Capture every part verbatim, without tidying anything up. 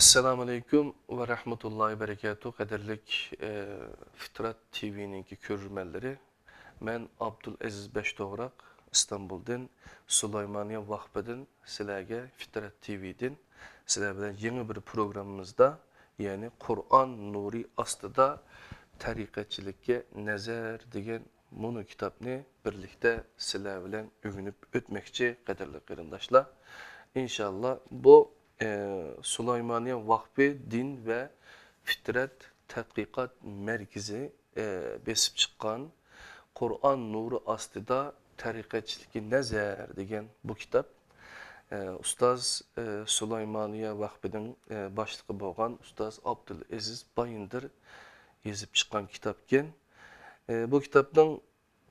ئەسسالامۇئەلەيكۇم ۋە رەھمەتۇللاھى ۋە بەرىكاتۇھ، قەدىرلىك، ئە، فىترەت تىۋىنىڭكى كۆرۈرمەنلىرى. مەن ئابدۇل ئەزىز بەشتوغراق، ئىستانبۇلدىن، سۇلايمانىيە ۋاقفىدىن سىلەرگە فىترەت تىۋىدىن سىلەر بىلەن يېڭى بىر پروگراممىمىزدا، يەنى قۇرئان نۇرى ئاستىدا تەرىقەتچىلىككە نەزەر دېگەن مۇنۇ كىتابنى بىرلىكتە سىلەر بىلەن ئۆگىنىپ ئۆتمەكچى، قەدىرلىك قېرىنداشلار. ئىنشاللا بۇ، ئە، سۇلايمانىيە ۋاقفى دىن ۋە فىترەت تەتقىقات مەركىزى، ئە، بېسىپ چىققان قۇرئان نۇرى ئاستىدا تەرىقەتچىلىككە نەزەر دېگەن بۇ كىتاب، ئە، ئۇستاز، ئە، سۇلايمانىيە ۋاقفىنىڭ، ئە، باشلىقى بولغان ئۇستاز ئابدۇلئەزىز بايىندىر يېزىپ چىققان كىتابكەن. ئە، بۇ كىتابنىڭ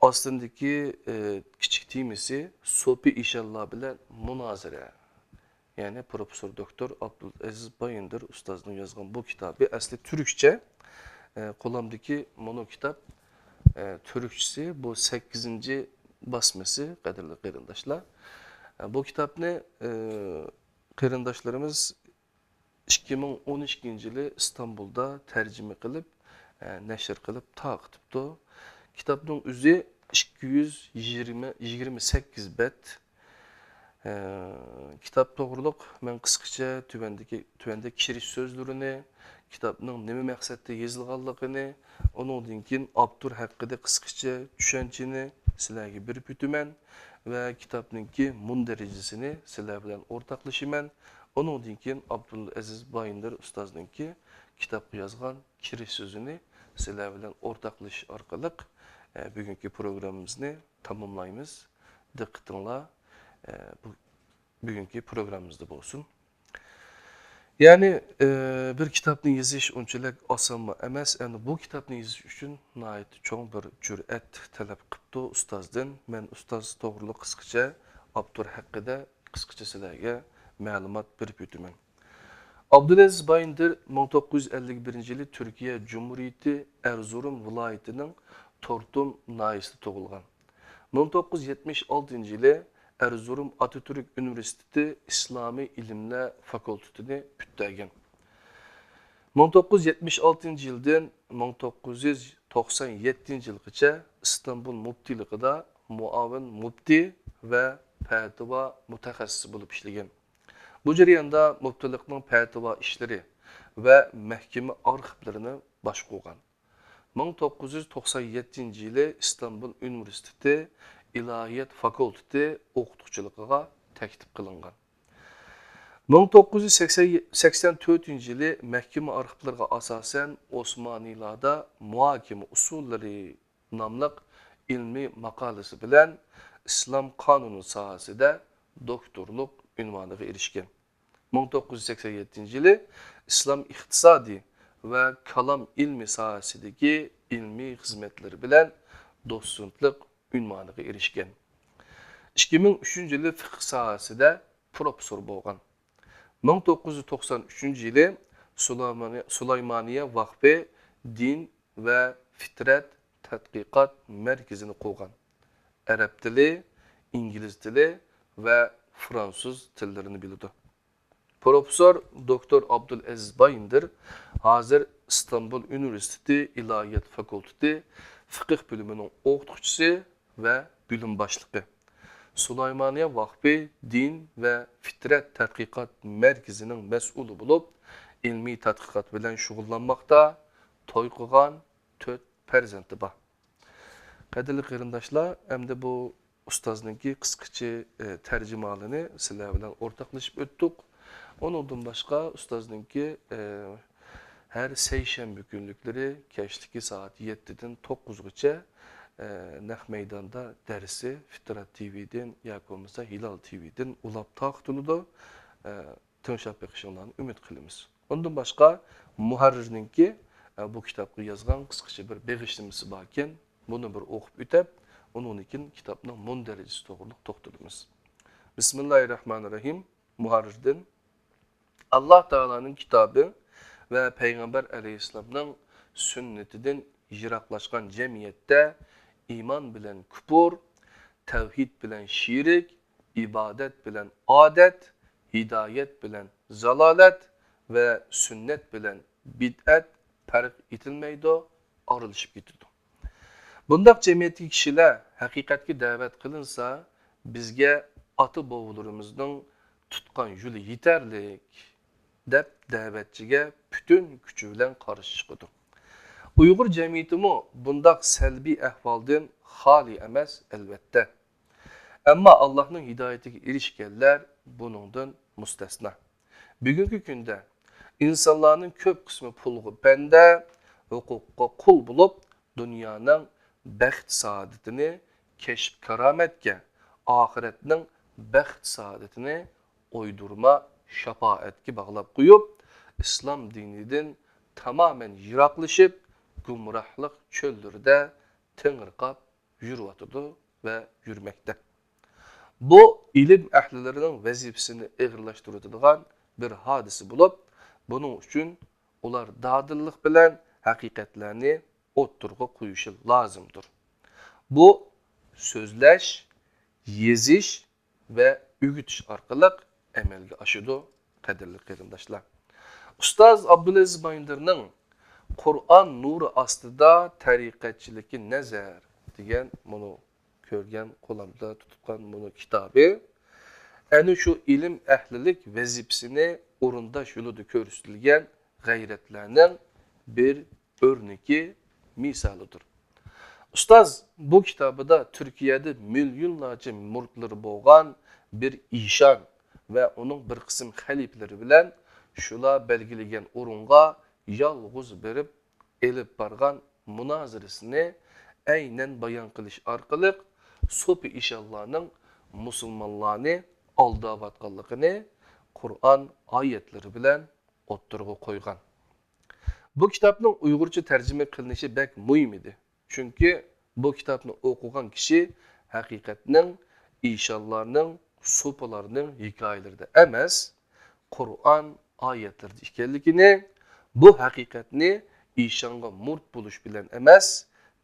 ئاستىندىكى، ئى، كىچىك تېمىسى سوپى ئىشانلار بىلەن مۇنازىرە. يەنى پروفېسسور دوكتور ئابدۇلئەزىز بايىندىر ئۇستازنىڭ يازغان بۇ كىتابى ئەسلى تۈركچە. ئى، قولۇمدىكى مۇنۇ كىتاب، ئى، تۈركچىسى، بۇ سەككىزىنچى باسمىسى، قەدىرلىك قېرىنداشلار. ئى، بۇ كىتابنى، ئى، قېرىنداشلىرىمىز ئىككى مىڭ ئون ئىككىنچى يىلى ئىستانبۇلدا تەرجىمە قىلىپ، ئە، نەشر قىلىپ تارقىتىپتۇ. كىتابنىڭ ئۆزى ئىككى يۈز يىگىرمە، يىگىرمە سەككىز بەت. ئە، كىتاب توغرۇلۇق مەن قىسقىچە تۆۋەندىكى، تۆۋەندە كىرىش سۆزلىرىنى، كىتابنىڭ نېمە مەقسەتتە يېزىلغانلىقىنى، ئۇنىڭدىن كېيىن ئاپتور ھەققىدە قىسقىچە چۈشەنچىنى سىلەرگە بېرىپ ئۆتىمەن ۋە كىتابنىڭكى مۇندەرىجىسىنى سىلەر بىلەن ئورتاقلىشىمەن. ئۇنىڭدىن كېيىن ئابدۇلئەزىز بايىندىر ئۇستازنىڭكى كىتابقا يازغان كىرىش سۆزىنى سىلەر بىلەن ئورتاقلىشىش ئارقىلىق، ئە، بۈگۈنكى پروگراممىمىزنى تاماملايمىز. دىققىتىڭلار، ئە، بۇ، بۈگۈنكى پروگراممىمىزدا بولسۇن. يەنى، ئى، بىر كىتابنى يېزىش ئۇنچىلىك ئاسانمۇ ئەمەس. ئەمدى بۇ كىتابنى يېزىش ئۈچۈن ناھايىتى چوڭ بىر جۈرئەت تەلەپ قىپتۇ ئۇستازدىن. مەن ئۇستاز توغرۇلۇق قىسقىچە ئاپتور ھەققىدە قىسقىچە سىلەرگە مەلۇمات بېرىپ ئۆتىمەن. ئابدۇلئەزىز بايىندىر مىڭ توققۇز يۈز ئەللىك بىرىنچى يىلى تۈركىيە جۇمھۇرىيىتى ئەرزۇرۇم ۋىلايىتىنىڭ تورتۇم ناھىيەسىدە تۇغۇلغان. مىڭ توققۇز يۈز يەتمىش ئالتىنچى يىلى ئەرزۇرۇم ئاتاتۈرك ئۇنىۋېرسىتېتى ئىسلامىي ئىلىملەر فاكۇلتېتىنى پۈتتۈرگەن. مىڭ توققۇز يۈز يەتمىش ئالتىنچى يىلدىن مىڭ توققۇز يۈز توقسان يەتتىنچى يىلغىچە ئىستانبۇل مۇپتىلىقىدا مۇئاۋىن مۇپتى ۋە پەتىۋا مۇتەخەسسىسى بولۇپ ئىشلىگەن. بۇ جەرياندا مۇپتىلىقنىڭ پەتىۋا ئىشلىرى ۋە مەھكىمە ئارخىپلىرىنى باشقۇرغان. مىڭ توققۇز يۈز توقسان يەتتىنچى يىلى ئىستانبۇل ئۇنىۋېرسىتېتى ئىلاھىيات فاكۇلتېتى ئوقۇتقۇچىلىقىغا تەكلىپ قىلىنغان. مىڭ توققۇز يۈز سەكسەن تۆتىنچى يىلى مەھكىمە ئارخىپلىرىغا ئاساسەن ئوسمانىيلاردا مۇھاكىمە ئۇسۇللىرى ناملىق ئىلمىي ماقالىسى بىلەن ئىسلام قانۇنى ساھەسىدە دوكتورلۇق ئۇنۋانىغا ئېرىشكەن. مىڭ توققۇز يۈز سەكسەن يەتتىنچى يىلى ئىسلام ئىقتىسادى ۋە كالام ئىلمى ساھەسىدىكى ئىلمىي خىزمەتلىرى بىلەن دوتسېنتلىق ئۇنۋانىغا ئېرىشكەن. ئىككى مىڭ ئۈچىنچى يىلى فىقىھ ساھەسىدە پروفېسسور بولغان. مىڭ توققۇز يۈز توقسان ئۈچىنچى يىلى سۇلايمانىيە، سۇلايمانىيە ۋاقفى دىن ۋە فىترەت تەتقىقات مەركىزىنى قۇرغان. ئەرەب تىلى، ئىنگلىز تىلى ۋە فرانسۇز تىللىرىنى بىلىدۇ. پروفېسسور دوكتور ئابدۇلئەزىز بايىندىر ھازىر ئىستانبۇل ئۇنىۋېرسىتېتى ئىلاھىيات فاكۇلتېتى فىقىھ بۆلۈمىنىڭ ئوقۇتقۇچىسى ۋە بۆلۈم باشلىقى. سۇلايمانىيە ۋاقفى دىن ۋە فىترەت تەتقىقات مەركىزىنىڭ مەسئۇلى بولۇپ، ئىلمىي تەتقىقات بىلەن شۇغۇللانماقتا، توي قىلغان، تۆت پەرزەنتى بار. قەدىرلىك قېرىنداشلار، ئەمدى بۇ ئۇستازنىڭكى قىسقىچە، ئى، تەرجىمىھالىنى سىلەر بىلەن ئورتاقلىشىپ ئۆتتۇق. ئۇنىڭدىن باشقا ئۇستازنىڭكى، ئى، ھەر سەيشەنبە كۈنلۈكلىرى كەچلىكى سائەت يەتتىدىن توققۇزغىچە، ئى، نەق مەيداندا دەرسى فىترەت تىۋىدىن ياكى بولمىسا ھىلال تىۋىدىن ئۇلاپ تارقىتىلىدۇ. ئى، تىڭشاپ بېقىشىڭلارنى ئۈمىد قىلىمىز. ئۇندىن باشقا، مۇھەررىرنىڭكى، ئە، بۇ كىتابقا يازغان قىسقىچە بىر بېغىشلىمىسى باركەن، بۇنى بىر ئوقۇپ ئۆتەپ، ئۇنىڭدىن كېيىن كىتابنىڭ مۇندەرىجىسى توغرىلىق توختىلىمىز. بىسمىللاھىررەھمانىررەھىم. مۇھەررىردىن: ئاللا تائالانىڭ كىتابى ۋە پەيغەمبەر ئەلەيھىسسالامنىڭ سۈننىتىدىن يىراقلاشقان جەمئىيەتتە ئىمان بىلەن كۇپۇر، تەۋھىد بىلەن شېرىك، ئىبادەت بىلەن ئادەت، ھىدايەت بىلەن زالالەت ۋە سۈننەت بىلەن بىدئەت پەرق ئېتىلمەيدۇ، ئارىلىشىپ كېتىدۇ. بۇنداق جەمئىيەتتىكى كىشىلەر ھەقىقەتكە دەۋەت قىلىنسا، بىزگە ئاتا-بوۋىلىرىمىزنىڭ تۇتقان يولى يېتەرلىك، دەپ دەۋەتچىگە پۈتۈن كۈچى بىلەن قارشى چىقىدۇ. ئۇيغۇر جەمئىيىتىمۇ بۇنداق سەلبىي ئەھۋالدىن خالىي ئەمەس، ئەلۋەتتە. ئەمما ئاللاھنىڭ ھىدايىتىگە ئېرىشكەنلەر بۇنىڭدىن مۇستەسنا. بۈگۈنكى كۈندە ئىنسانلارنىڭ كۆپ قىسمى پۇلغا بەندە، ھوقۇققا قۇل بولۇپ، دۇنيانىڭ بەخت-سائادىتىنى كەشپ-كارامەتكە، ئاخىرەتنىڭ بەخت-سائادىتىنى ئويدۇرما شاپائەتكە باغلاپ قويۇپ، ئىسلام دىنىدىن تامامەن يىراقلىشىپ، گۇمراھلىق چۆللىرىدە تېڭىرقاپ يۈرۈۋاتىدۇ ۋە يۈرمەكتە. بۇ ئىلىم ئەھلىلىرىنىڭ ۋەزىپىسىنى ئېغىرلاشتۇرۇۋېتىدىغان بىر ھادىسە بولۇپ، بۇنىڭ ئۈچۈن ئۇلار دادىللىق بىلەن ھەقىقەتلەرنى ئوتتۇرىغا قويۇشى لازىمدۇر. بۇ سۆزلەش، يېزىش ۋە ئۆگىتىش ئارقىلىق ئەمەلگە ئاشىدۇ، قەدىرلىك قېرىنداشلار. ئۇستاز ئابدۇلئەزىز بايىندىرنىڭ «قۇرئان نۇرى ئاستىدا تەرىقەتچىلىككە نەزەر» دېگەن، مۇنۇ كۆرگەن، قولۇمدا تۇتقان مۇنۇ كىتابى ئەنە شۇ ئىلىم ئەھلىلىك ۋەزىپىسىنى ئورۇنداش يولىدا كۆرسىتىلگەن غەيرەتلەرنىڭ بىر ئۆرنىكى، مىسالىدۇر. ئۇستاز بۇ كىتابىدا تۈركىيەدە مىليونلارچە مۇرىتلىرى بولغان بىر ئىشان ۋە ئۇنىڭ بىر قىسىم خەلىپىلىرى بىلەن شۇلار بەلگىلىگەن ئورۇنغا يالغۇز بېرىپ ئېلىپ بارغان مۇنازىرىسىنى ئەينەن بايان قىلىش ئارقىلىق سوپى ئىشانلارنىڭ مۇسۇلمانلارنى ئالداۋاتقانلىقىنى قۇرئان ئايەتلىرى بىلەن ئوتتۇرىغا قويغان. بۇ كىتابنىڭ ئۇيغۇرچە تەرجىمە قىلىنىشى بەك مۇھىم ئىدى. چۈنكى بۇ كىتابنى ئوقۇغان كىشى ھەقىقەتنىڭ، ئىشانلارنىڭ، سوپىلارنىڭ ھېكايىلىرىدە ئەمەس، قۇرئان ئايەتلىرىدە ئىكەنلىكىنى، بۇ ھەقىقەتنى ئىشانغا مۇرىت بولۇش بىلەن ئەمەس،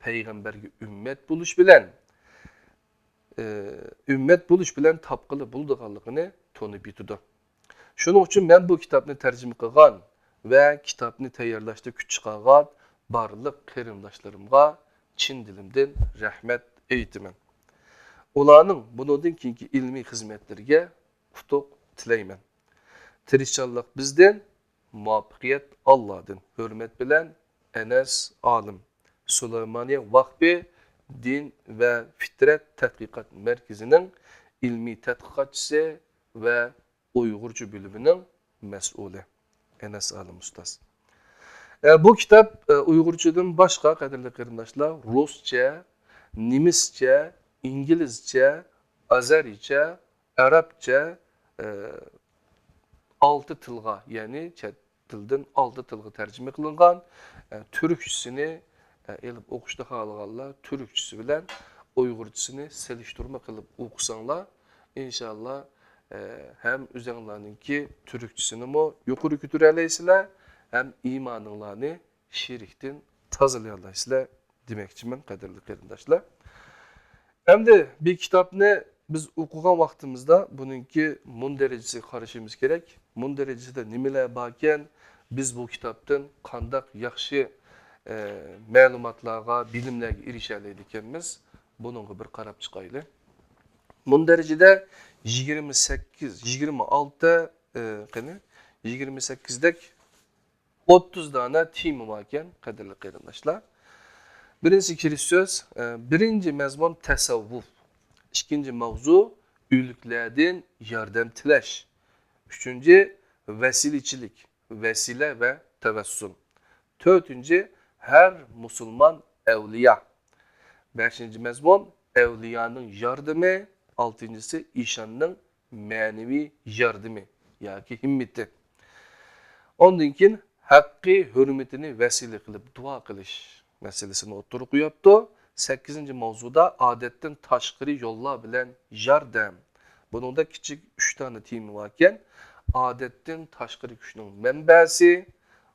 پەيغەمبەرگە ئۈممەت بولۇش بىلەن، ئى، ئۈممەت بولۇش بىلەن تاپقىلى بولىدىغانلىقىنى تونۇپ يېتىدۇ. شۇنىڭ ئۈچۈن مەن بۇ كىتابنى تەرجىمە قىلغان ۋە كىتابنى تەييارلاشتا كۈچ چىقارغان بارلىق قېرىنداشلىرىمغا چىن دىلىمدىن رەھمەت ئېيتىمەن. ئۇلارنىڭ بۇنىڭدىن كېيىنكى ئىلمىي خىزمەتلىرىگە ئۇتۇق تىلەيمەن. تىرىشچانلىق بىزدىن، مۇۋەپپەقىيەت ئاللادىن. ھۆرمەت بىلەن، ئەنەس ئالىم. سۇلايمانىيە ۋەقپى دىن ۋە فىترەت تەتقىقات مەركىزىنىڭ ئىلمىي تەتقىقاتچىسى ۋە ئۇيغۇرچە بۆلۈمىنىڭ مەسئۇلى ئەنەس ئالىم ئۇستاز. ئە، بۇ كىتاب، ئە، ئۇيغۇرچىدىن باشقا، قەدىرلىك قېرىنداشلار، رۇسچە، نېمىسچە، ئىنگلىزچە، ئازەرىيچە، ئەرەبچە، ئە، ئالتە تىلغا، يەنى چەت تىلدىن ئالتە تىلغا تەرجىمە قىلىنغان. ئە، تۈركچىسىنى، ئە، ئېلىپ ئوقۇشنى خالىغانلار تۈركچىسى بىلەن ئۇيغۇرچىسىنى سېلىشتۇرما قىلىپ ئوقۇساڭلار، ئىنشاللا، ئە، ھەم ئۆزۈڭلارنىڭكى تۈركچىسىنىمۇ يۇقىرى كۆتۈرەلەيسىلەر، ھەم ئىمانىڭلارنى شىركتىن تازىلىيالايسىلەر دېمەكچىمەن، قەدىرلىك قېرىنداشلار. ئەمدى بىر كىتابنى بىز ئوقۇغان ۋاقتىمىزدا بۇنىڭكى مۇندەرىجىسىگە قارىشىمىز كېرەك. مۇندەرىجىسىدە نېمىلەر باركەن؟ بىز بۇ كىتابتىن قانداق ياخشى، ئە، مەلۇماتلارغا، بىلىملەرگە ئېرىشەلەيدىكەنمىز؟ بۇنىڭغا بىر قاراپ چىقايلى. مۇندەرىجىدە يىگىرمە سەككىز، يىگىرمە ئالتە، ئە، قېنى، يىگىرمە سەككىزدەك ئوتتۇز دانە تېما باركەن، قەدىرلىك قېرىنداشلار. بىرىنچىسى كىرىش سۆز، ئە، بىرىنچى مەزمۇن تەسەۋۋۇپ. ئىككىنچى ماۋزۇ ئۆلۈكلەردىن ياردەم تىلەش. ئۈچىنچى ۋەسىلىچىلىك، ۋەسىلە ۋە تەۋەسسۇل. تۆتىنچى ھەر مۇسۇلمان ئەۋلىيا. بەشىنچى مەزمۇن ئەۋلىيانىڭ ياردىمى. ئالتىنچىسى ئىشاننىڭ مەنىۋى ياردىمى ياكى ھىممىتى. ئۇندىن كېيىن ھەققى ھۆرمىتىنى ۋەسىلە قىلىپ دۇئا قىلىش مەسىلىسىنى ئوتتۇرىغا قويۇپتۇ. سەككىزىنچى ماۋزۇدا ئادەتتىن تاشقىرى يوللار بىلەن ياردەم. بۇنىڭدا كىچىك ئۈچ دانە تېما باركەن. ئادەتتىن تاشقىرى كۈچنىڭ مەنبەسى،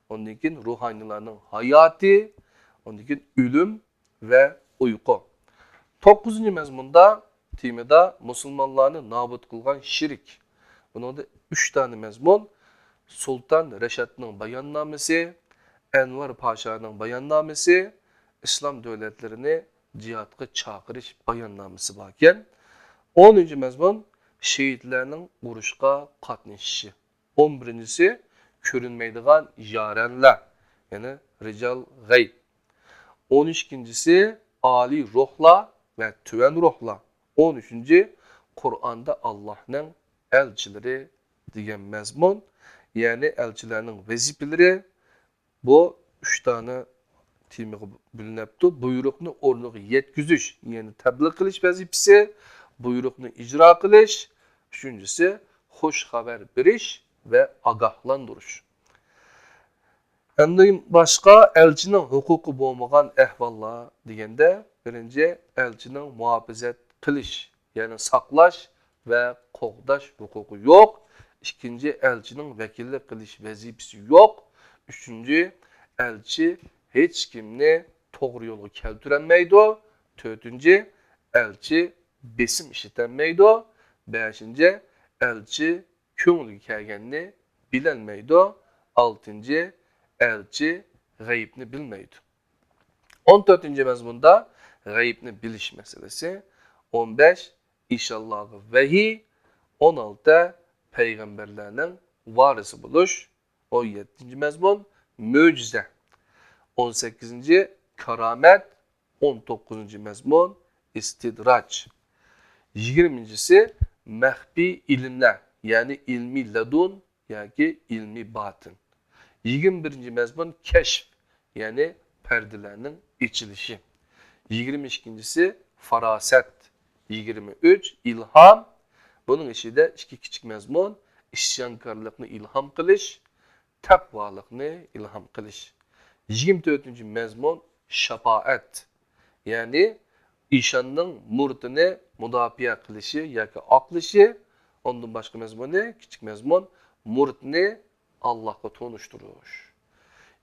ئۇندىن كېيىن روھانىيلارنىڭ ھاياتى، ئۇندىن كېيىن ئۆلۈم ۋە ئۇيقۇ. توققۇزىنچى مەزمۇندا، تېمىدا مۇسۇلمانلارنى نابۇت قىلغان شىرك. بۇنىڭدا ئۈچ دانە مەزمۇن. سۇلتان رەشادنىڭ باياننامىسى، ئەنۋەر پاشانىڭ باياننامىسى، ئىسلام دۆلەتلىرىنى جىھادقا چاقىرىش باياننامىسى باركەن. ئونىنچى مەزمۇن شېھىتلەرنىڭ ئۇرۇشقا قاتنىشىشى. ئون بىرىنچىسى كۆرۈنمەيدىغان يارەنلەر، يەنى رىجال غەيب. ئون ئىككىنچىسى ئالىي روھلار ۋە تۆۋەن روھلار. ئون ئۈچىنچى قۇرئاندا ئاللاھنىڭ ئەلچىلىرى دېگەن مەزمۇن، يەنى ئەلچىلەرنىڭ ۋەزىپىلىرى. بۇ ئۈچ دانە تېمىغا بۆلۈنەپتۇ. بۇيرۇقنى ئورنىغا يەتكۈزۈش، يەنى تەبلىغ قىلىش ۋەزىپىسى، بۇيرۇقنى ئىجرا قىلىش، ئۈچىنچىسى خۇش خەۋەر بېرىش ۋە ئاگاھلاندۇرۇش. ئەمدى باشقا ئەلچىنىڭ ھوقۇقى بولمىغان ئەھۋاللار دېگەندە، بىرىنچى، ئەلچىنىڭ مۇھاپىزەت قىلىش، يەنى ساقلاش ۋە قوغداش ھوقۇقى يوق. ئىككىنچى، ئەلچىنىڭ ۋەكىللىك قىلىش ۋەزىپىسى يوق. ئۈچىنچى، ئەلچى ھېچكىمنى توغرا يولغا كەلتۈرەلمەيدۇ. تۆتىنچى، ئەلچى بېسىم ئىشلىتەلمەيدۇ. بەشىنچى، ئەلچى كۆڭلىگە كەلگەننى بىلەلمەيدۇ. ئالتىنچى، ئەلچى غەيىبنى بىلمەيدۇ. ئون تۆتىنچى مەزمۇندا غەيىبنى بىلىش مەسىلىسى. ئون بەش، ئىشانلارغا ۋەھىي. ئون ئالتە، پەيغەمبەرلەرنىڭ ۋارىسى بولۇش. ئون يەتتىنچى مەزمۇن مۆجىزە. ئون سەككىزىنچى، كارامەت. ئون توققۇزىنچى مەزمۇن ئىستىدراج. يىگىرمىنچىسى مەخپىي ئىلىملەر، يەنى ئىلمىي لەدۇن ياكى ئىلمىي باتىن. يىگىرمە بىرىنچى مەزمۇن كەشف، يەنى پەردىلەرنىڭ ئېچىلىشى. يىگىرمە ئىككىنچىسى فاراسەت. يىگىرمە ئۈچ ئىلھام. بۇنىڭ ئىچىدە ئىككى كىچىك مەزمۇن، ئىسيانكارلىقنى ئىلھام قىلىش، تەقۋالىقنى ئىلھام قىلىش. يىگىرمە تۆتىنچى مەزمۇن شاپائەت، يەنى ئىشاننىڭ مۇرىتىنى مۇداپىئە قىلىشى ياكى ئاقلىشى. ئۇندىن باشقا مەزمۇنى، كىچىك مەزمۇن، مۇرىتنى ئاللاھقا تونۇشتۇرۇش.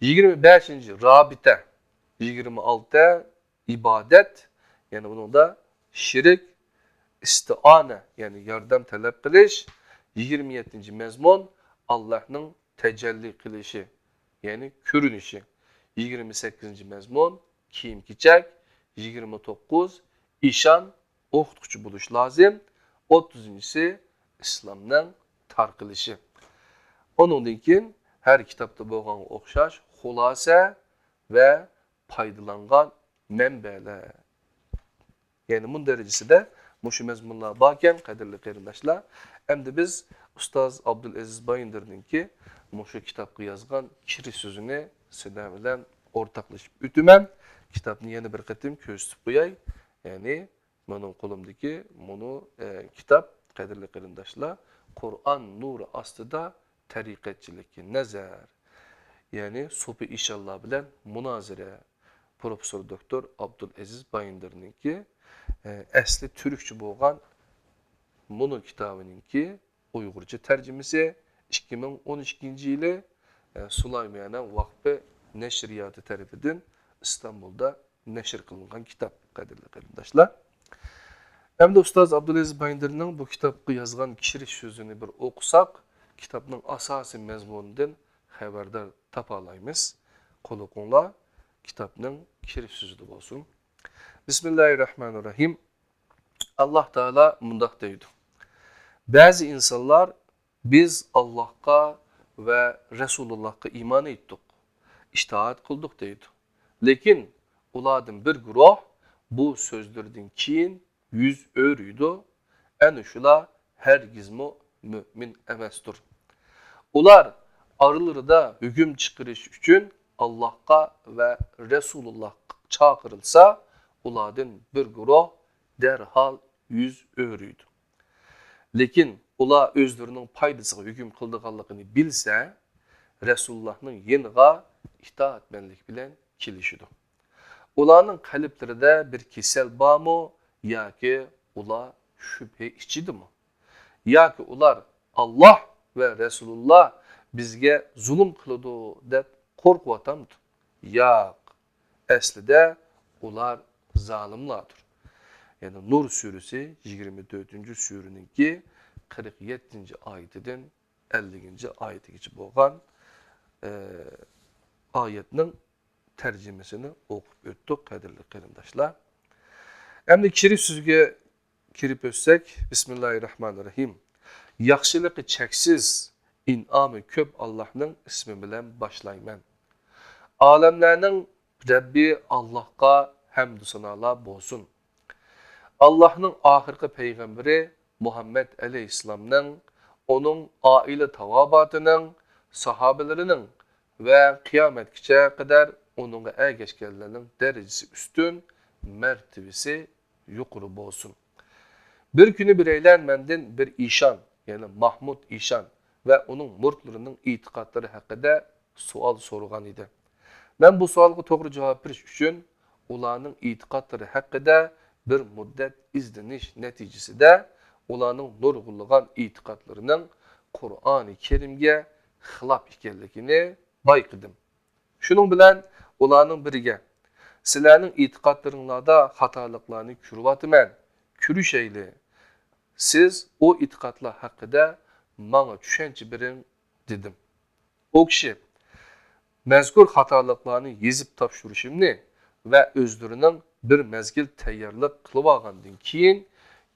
يىگىرمە بەشىنچى رابىتە، يىگىرمە ئالتە ئىبادەت، يەنى بۇنىڭدا شىرك، ئىستىئانە، يەنى ياردەم تەلەپ قىلىش. يىگىرمە يەتتىنچى مەزمۇن ئاللاھنىڭ تەجەللى قىلىشى، يەنى كۆرۈنۈشى. يىگىرمە سەككىزىنچى مەزمۇن كىيىم-كېچەك. يىگىرمە توققۇز ئىشان، ئوقۇتقۇچى بولۇش لازىم. ئوتتۇزىنچىسى ئىسلامنىڭ تارقىلىشى. ئۇنىڭدىن كېيىن ھەر كىتابتا بولغانغا ئوخشاش خۇلاسە ۋە پايدىلانغان مەنبەلەر. يەنى مۇن دەرىجىسىدە مۇشۇ مەزمۇنلار باركەن، قەدىرلىك قېرىنداشلار. ئەمدى بىز ئۇستاز ئابدۇلئەزىز بايىندىرنىڭكى مۇشۇ كىتابقا يازغان كىرىش سۆزىنى سىلەر بىلەن ئورتاقلىشىپ ئۆتىمەن. كىتابنى يەنە بىر قېتىم كۆرسىتىپ قوياي. يەنى مېنىڭ قولۇمدىكى مۇنۇ، ئە، كىتاب، قەدىرلىك قېرىنداشلار، قۇرئان نۇرى ئاستىدا تەرىقەتچىلىككە نەزەر، يەنى سوپى ئىشانلار بىلەن مۇنازىرە، پروفېسسور دوكتور ئابدۇلئەزىز بايىندىرنىڭكى، ئە، ئەسلى تۈركچە بولغان مۇنۇ كىتابىنىڭكى ئۇيغۇرچە تەرجىمىسى ئىككى مىڭ ئون ئىككىنچى يىلى، ئە، سۇلايمانە ۋاقپى نەشرىياتى تەرىپىدىن ئىستانبۇلدا نەشر قىلىنغان كىتاب، قەدىرلىك قېرىنداشلار. ئەمدى ئۇستاز ئابدۇلئەزىز بايىندىرنىڭ بۇ كىتابقا يازغان كىرىش سۆزىنى بىر ئوقۇساق، كىتابنىڭ ئاساسىي مەزمۇنىدىن خەۋەردار تاپالايمىز. قۇلىقىڭلار، كىتابنىڭ كىرىش سۆزىدە بولسۇن. بىسمىللاھىررەھمانىررەھىم. ئاللاھ تائالا مۇنداق دەيدۇ: بەزى ئىنسانلار، بىز ئاللاھقا ۋە رەسۇلۇللاھقا ئىمان ئېيتتۇق، ئىتائەت قىلدۇق دەيدۇ. لېكىن ئۇلاردىن بىر گۇرۇھ بۇ سۆزلىرىدىن كېيىن يۈز ئۆرۈيدۇ. ئەنە شۇلار ھەرگىزمۇ مۆمىن ئەمەستۇر. ئۇلار ئارىلىرىدا ھۆكۈم چىقىرىش ئۈچۈن ئاللاھقا ۋە رەسۇلۇللاھقا چاقىرىلسا، ئۇلاردىن بىر گۇرۇھ دەرھال يۈز ئۆرۈيدۇ. لېكىن ئۇلار ئۆزلىرىنىڭ پايدىسىغا ھۆكۈم قىلىدىغانلىقىنى بىلسە، رەسۇلۇللاھنىڭ يېنىغا ئىتائەتمەنلىك بىلەن كېلىشىدۇ. ئۇلارنىڭ قەلبلىرىدە بىر كېسەل بارمۇ ياكى ئۇلار شۈبھە ئىچىدىمۇ؟ ياكى ئۇلار ئاللاھ ۋە رەسۇلۇللاھ بىزگە زۇلۇم قىلىدۇ دەپ قورقۇۋاتامدۇ؟ ياق، ئەسلىدە ئۇلار زالىملاردۇر. يەنى نۇر سۈرىسى يىگىرمە تۆتىنچى سۈرىنىڭكى قىرىق يەتتىنچى ئايىتىدىن ئەللىكىنچى ئايىتىگىچە بولغان، ئە، ئايەتنىڭ تەرجىمىسىنى ئوقۇپ ئۆتتۇق، قەدىرلىك قېرىنداشلار. ئەمدى كىرىش سۆزگە كىرىپ ئۆتسەك، بىسمىللاھىررەھمانىررەھىم. ياخشىلىقى چەكسىز، ئىنئامى كۆپ ئاللاھنىڭ ئىسمى بىلەن باشلايمەن. ئالەملەرنىڭ رەببى ئاللاھقا ھەمدۇ سانالار بولسۇن. ئاللاھنىڭ ئاخىرقى پەيغەمبىرى مۇھەممەد ئەلەيھىسسالامنىڭ، ئۇنىڭ ئائىلە تاۋابىئاتىنىڭ، ساھابىلىرىنىڭ ۋە قىيامەتكىچە قەدەر ئۇنىڭغا ئەگەشكەنلەرنىڭ دەرىجىسى ئۈستۈن، مەرتىۋىسى يۇقىرى بولسۇن. بىر كۈنى بىرەيلەن مەندىن بىر ئىشان، يەنى ماھمۇد ئىشان ۋە ئۇنىڭ مۇرىتلىرىنىڭ ئېتىقادلىرى ھەققىدە سوئال سورىغان ئىدى. مەن بۇ سوئالغا توغرا جاۋاب بېرىش ئۈچۈن ئۇلارنىڭ ئېتىقادلىرى ھەققىدە بىر مۇددەت ئىزدىنىش نەتىجىسىدە، ئۇلارنىڭ نۇرغۇنلىغان ئېتىقادلىرىنىڭ قۇرئانى كەرىمگە خىلاپ ئىكەنلىكىنى بايقىدىم. شۇنىڭ بىلەن ئۇلارنىڭ بىرىگە، سىلەرنىڭ ئېتىقادلىرىڭلاردا خاتالىقلارنى كۆرۈۋاتىمەن، كۆرۈشەيلى. سىز ئۇ ئېتىقادلار ھەققىدە ماڭا چۈشەنچە بېرىڭ، دېدىم. ئۇ كىشى مەزكۇر خاتالىقلارنى يېزىپ تاپشۇرۇشۇمنى ۋە ئۆزلىرىنىڭ بىر مەزگىل تەييارلىق قىلىۋالغاندىن كېيىن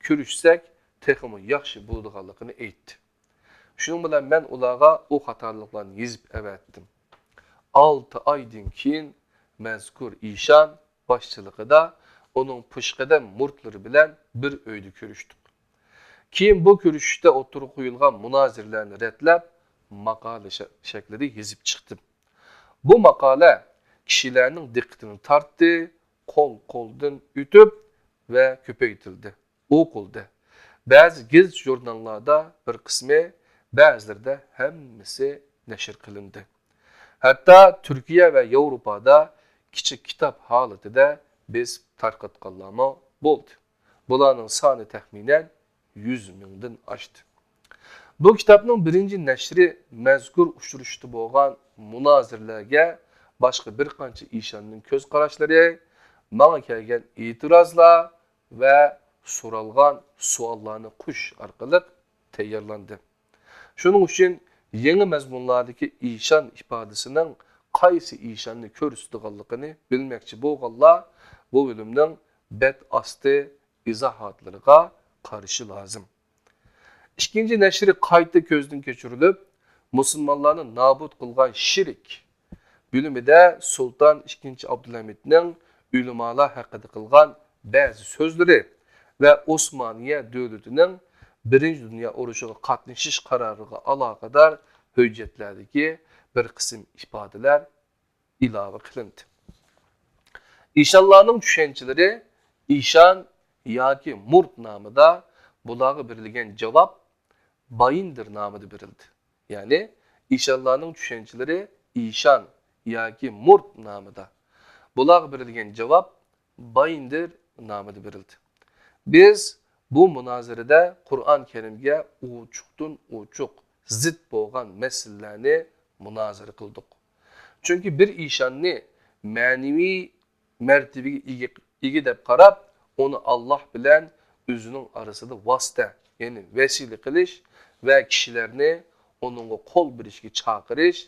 كۆرۈشسەك تېخىمۇ ياخشى بولىدىغانلىقىنى ئېيتتى. شۇنىڭ بىلەن مەن ئۇلارغا ئۇ خاتالىقلارنى يېزىپ ئەۋەتتىم. ئالتە ئايدىن كېيىن مەزكۇر ئىشان باشچىلىقىدا ئۇنىڭ پېشقەدەم مۇرىتلىرى بىلەن بىر ئۆيدە كۆرۈشتۇق. كېيىن بۇ كۆرۈشۈشتە ئوتتۇرىغا قويۇلغان مۇنازىرىلەرنى رەتلەپ، ماقالە شە-، شەكلىدە يېزىپ چىقتىم. بۇ ماقالە كىشىلەرنىڭ دىققىتىنى تارتتى، قول-قولدىن ئۆتۈپ ۋە كۆپەيتىلدى، ئوقۇلدى. بەزى گېزىت-ژۇرناللاردا بىر قىسمى، بەزىلىرىدە ھەممىسى نەشر قىلىندى. ھەتتا تۈركىيە ۋە ياۋروپادا كىچىك كىتاب ھالىتىدە بېسىپ تارقاتقانلارمۇ بولدى. بۇلارنىڭ سانى تەخمىنەن يۈز مىڭدىن ئاشتى. بۇ كىتابنىڭ بىرىنچى نەشرى مەزكۇر ئۇچرىشىشتا بولغان مۇنازىرىلەرگە باشقا بىر قانچە ئىشاننىڭ كۆز قاراشلىرى، ماڭا كەلگەن ئېتىرازلار ۋە سورالغان سوئاللارنى قوشۇش ئارقىلىق تەييارلاندى. شۇنىڭ ئۈچۈن يېڭى مەزمۇنلاردىكى ئىشان ئىپادىسىنىڭ قايسى ئىشاننى كۆرسىتىدىغانلىقىنى بىلمەكچى بولغانلار بۇ بۆلۈمنىڭ بەت ئاستى ئىزاھاتلىرىغا قارىشى لازىم. ئىككىنچى نەشرى قايتا كۆزدىن كەچۈرۈلۈپ، مۇسۇلمانلارنى نابۇت قىلغان شىرك بۆلۈمىدە سۇلتان ئىككىنچى ئابدۇلھەمىدنىڭ ئۆلىمالار ھەققىدە قىلغان بەزى سۆزلىرى ۋە ئوسمانىيە دۆلىتىنىڭ بىرىنچى دۇنيا ئۇرۇشىغا قاتنىشىش قارارىغا ئالاقىدار ھۆججەتلەردىكى بىر قىسىم ئىپادىلەر ئىلاۋە قىلىندى. ئىشانلارنىڭ چۈشەنچىلىرى ئىشان ياكى مۇرت نامىدا، بۇلارغا بېرىلگەن جاۋاب بايىندىر نامىدا بېرىلدى. يەنى ئىشانلارنىڭ چۈشەنچىلىرى ئىشان ياكى مۇرت نامىدا، بۇلارغا بېرىلگەن جاۋاب بايىندىر نامىدا بېرىلدى. بىز بۇ مۇنازىرىدە قۇرئان كەرىمگە ئوچۇقتىن ئوچۇق زىت بولغان مەسىلىلەرنى مۇنازىرە قىلدۇق. چۈنكى بىر ئىشاننى مەنىۋى مەرتىۋىگە ئىگە، ئىگە دەپ قاراپ، ئۇنى ئاللاھ بىلەن ئۆزىنىڭ ئارىسىدا ۋاسىتە، يەنى ۋەسىلە قىلىش ۋە كىشىلەرنى ئۇنىڭغا قول بېرىشكە چاقىرىش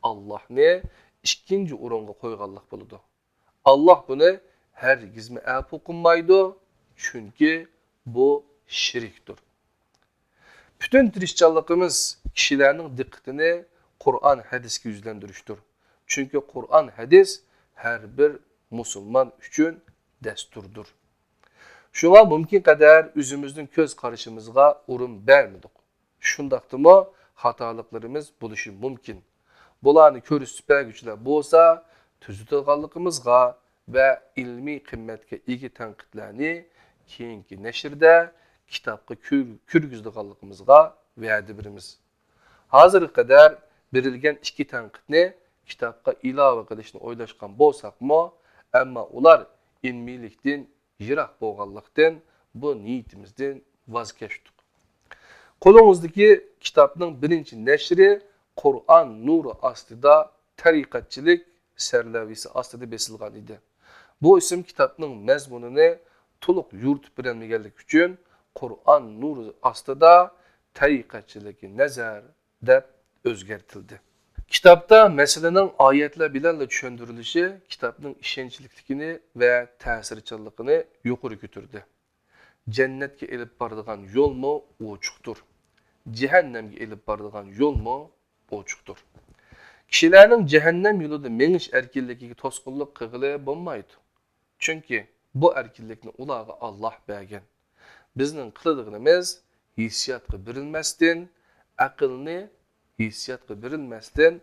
ئاللاھنى ئىككىنچى ئورۇنغا قويغانلىق بولىدۇ. ئاللاھ بۇنى ھەرگىزمۇ ئەپۇ قىلمايدۇ، چۈنكى بۇ شىركتۇر. پۈتۈن تىرىشچانلىقىمىز كىشىلەرنىڭ دىققىتىنى قۇرئان ھەدىسكە يۈزلەندۈرۈشتۇر. چۈنكى قۇرئان ھەدىس ھەر بىر مۇسۇلمان ئۈچۈن دەستۇردۇر. شۇڭا مۇمكىن قەدەر ئۆزىمىزنىڭ كۆز قارىشىمىزغا ئورۇن بەرمىدۇق. شۇنداقتىمۇ خاتالىقلىرىمىز بولۇشى مۇمكىن. بۇلارنى كۆرسىتىپ بەرگۈچىلەر بولسا تۈزىتىدىغانلىقىمىزغا ۋە ئىلمىي قىممەتكە ئىگە تەنقىدلەرنى كېيىنكى نەشرىدە كىتابقا كىر-، كىرگۈزىدىغانلىقىمىزغا ۋەدە بېرىمىز. ھازىرغا قەدەر بېرىلگەن ئىككى تەنقىدنى كىتابقا ئىلاۋە قىلىشنى ئويلاشقان بولساقمۇ، ئەمما ئۇلار ئىلمىيلىكتىن يىراق بولغانلىقتىن، بۇ نىيىتىمىزدىن ۋاز كەچتۇق. قولىڭىزدىكى كىتابنىڭ بىرىنچى نەشرى قۇرئان نۇرى ئاستىدا تەرىقەتچىلىك سەرلەۋھىسى ئاستىدا بېسىلغان ئىدى. بۇ ئىسىم كىتابنىڭ مەزمۇنىنى تولۇق يورۇتۇپ بېرەلمىگەنلىكى ئۈچۈن، قۇرئان نۇرى ئاستىدا تەرىقەتچىلىككە نەزەر دەپ ئۆزگەرتىلدى. كىتابتا مەسىلىنىڭ ئايەتلەر بىلەنلا چۈشەندۈرۈلۈشى كىتابنىڭ ئىشەنچلىكلىكىنى ۋە تەسىرچانلىقىنى يۇقىرى كۆتۈردى. جەننەتكە ئېلىپ بارىدىغان يولمۇ ئوچۇقتۇر. جەھەننەمگە ئېلىپ بارىدىغان يولمۇ ئوچۇقتۇر. كىشىلەرنىڭ جەھەننەم يولىدا مېڭىش ئەركىنلىكىگە توسقۇنلۇق قىلغىلى بولمايدۇ. چۈنكى بۇ ئەركىنلىكنى ئۇلارغا ئاللاھ بەرگەن. بىزنىڭ قىلىدىغىنىمىز ھېسسىياتقا بېرىلمەستىن، ئەقىلنى، ھېسسىياتقا بېرىلمەستىن،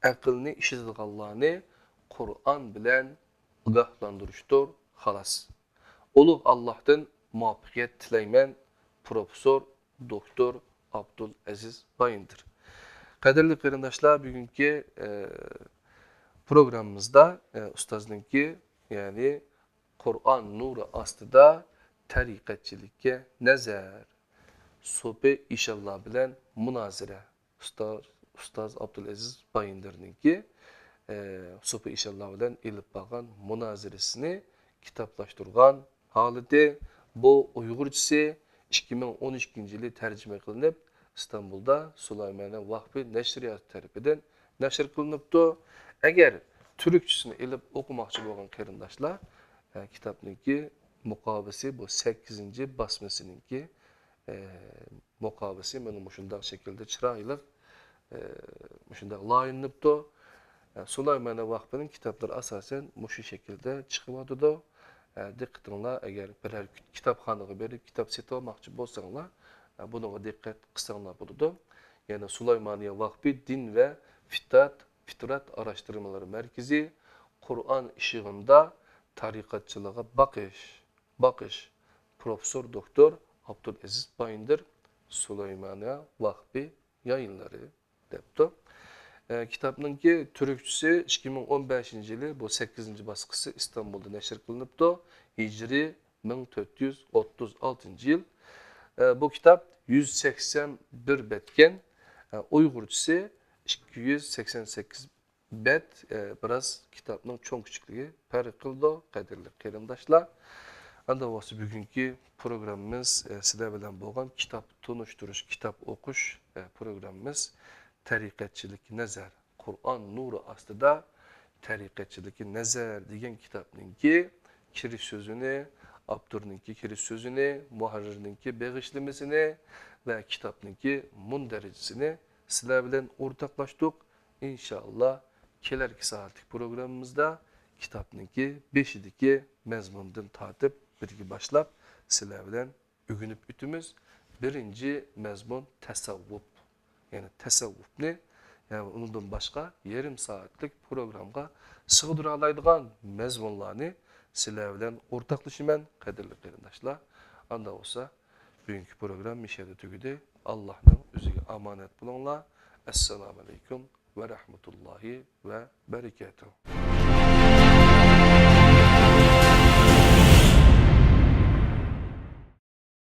ئەقىلنى ئىشلىتىدىغانلارنى قۇرئان بىلەن ئاگاھلاندۇرۇشتۇر، خالاس. ئۇلۇغ ئاللاھتىن مۇۋەپپەقىيەت تىلەيمەن، پروفېسسور دوكتور ئابدۇلئەزىز بايىندىر. قەدىرلىك قېرىنداشلار، بۈگۈنكى، ئە، پروگراممىمىزدا، ئە، ئۇستازنىڭكى، يەنى قۇرئان نۇرى ئاستىدا تەرىقەتچىلىككە نەزەر، سوپى ئىشانلار بىلەن مۇنازىرە، ئۇستاز، ئۇستاز ئابدۇلئەزىز بايىندىرنىڭكى، ئە، سوپى ئىشانلار بىلەن ئېلىپ بارغان مۇنازىرىسىنى كىتابلاشتۇرغان ھالىتى، بۇ ئۇيغۇرچىسى ئىككى مىڭ ئون ئىككىنچى يىلى تەرجىمە قىلىنىپ، ئىستانبۇلدا سۇلايمانىيە ۋاقپى نەشرىياتى تەرىپىدىن نەشر قىلىنىپتۇ. ئەگەر تۈركچىسىنى ئېلىپ ئوقۇماقچى بولغان قېرىنداشلار، ئە، كىتابنىڭكى مۇقاۋىسى، بۇ سەككىزىنچى باسمىسىنىڭكى، ئە، مۇقاۋىسى مانا مۇشۇنداق شەكىلدە چىرايلىق، ئە، مۇشۇنداق لايىھىلىنىپتۇ. ئە، سۇلايمانىيە ۋاقپىنىڭ كىتابلىرى ئاساسەن مۇشۇ شەكىلدە چىقىۋاتىدۇ. ئە، دىققىتىڭلار، ئەگەر بىرەر كىتابخانىغا بېرىپ كىتاب سېتىۋالماقچى بولساڭلار، ئە، بۇنىڭغا دىققەت قىلساڭلار بولىدۇ. يەنى سۇلايمانىيە ۋاقپى دىن ۋە فىترات، فىترات ئاراشتۇرمىلىرى مەركىزى، قۇرئان ئىشىغىندا تەرىقەتچىلىككە باقىش، باقىش، پروفېسسور دوكتور ئابدۇلئەزىز بايىندىر، سۇلايمانىيە ۋاقپى يايىنلىرى دەپتۇ. ئە، كىتابنىڭكى تۈركچىسى ئىككى مىڭ ئون بەشىنچى يىلى، بۇ سەككىزىنچى باسقۇچى ئىستانبۇلدا نەشر قىلىنىپتۇ. ھىجرىي مىڭ تۆت يۈز ئوتتۇز ئالتىنچى يىل. ئە، بۇ كىتاب يۈز سەكسەن بىر بەتكەن. ئە، ئۇيغۇرچىسى ئىككى يۈز سەكسەن سەككىز بەت، ئە، بىراز كىتابنىڭ چوڭ كىچىكلىكى پەرق قىلىدۇ، قەدىرلىك قېرىنداشلار. ئاندا بولسا بۈگۈنكى پروگراممىمىز، ئە، سىلەر بىلەن بولغان كىتاب تونۇشتۇرۇش، كىتاب ئوقۇش، ئە، پروگراممىمىز تەرىقەتچىلىككە نەزەر، قۇرئان نۇرى ئاستىدا تەرىقەتچىلىككە نەزەر دېگەن كىتابنىڭكى كىرىش سۆزىنى، ئاپتورنىڭكى كىرىش سۆزىنى، مۇھەررىرنىڭكى بېغىشلىمىسىنى ۋە كىتابنىڭكى مۇندەرىجىسىنى سىلەر بىلەن ئورتاقلاشتۇق. ئىنشائاللا، كېلەركى سائەتلىك پروگراممىمىزدا كىتابنىڭكى بېشىدىكى مەزمۇندىن تارتىپ بىرگە باشلاپ سىلەر بىلەن ئۆگىنىپ ئۆتىمىز. بىرىنچى مەزمۇن تەسەۋۋۇپ. يەنى تەسەۋۋۇپنى، يەنى ئۇنىڭدىن باشقا يېرىم سائەتلىك پروگراممىغا سىغدۇرالايدىغان مەزمۇنلارنى سىلەر بىلەن ئورتاقلىشىمەن، قەدىرلىك قېرىنداشلار. ئاندا بولسا، بۈگۈنكى پروگرامما مۇشۇ يەردە تۈگىدى. ئاللاھنىڭ ئۆزىگە ئامانەت بولۇڭلار. ئەسسالامۇ ئەلەيكۇم ۋە رەھمەتۇللاھى ۋە بەرىكاتۇھ.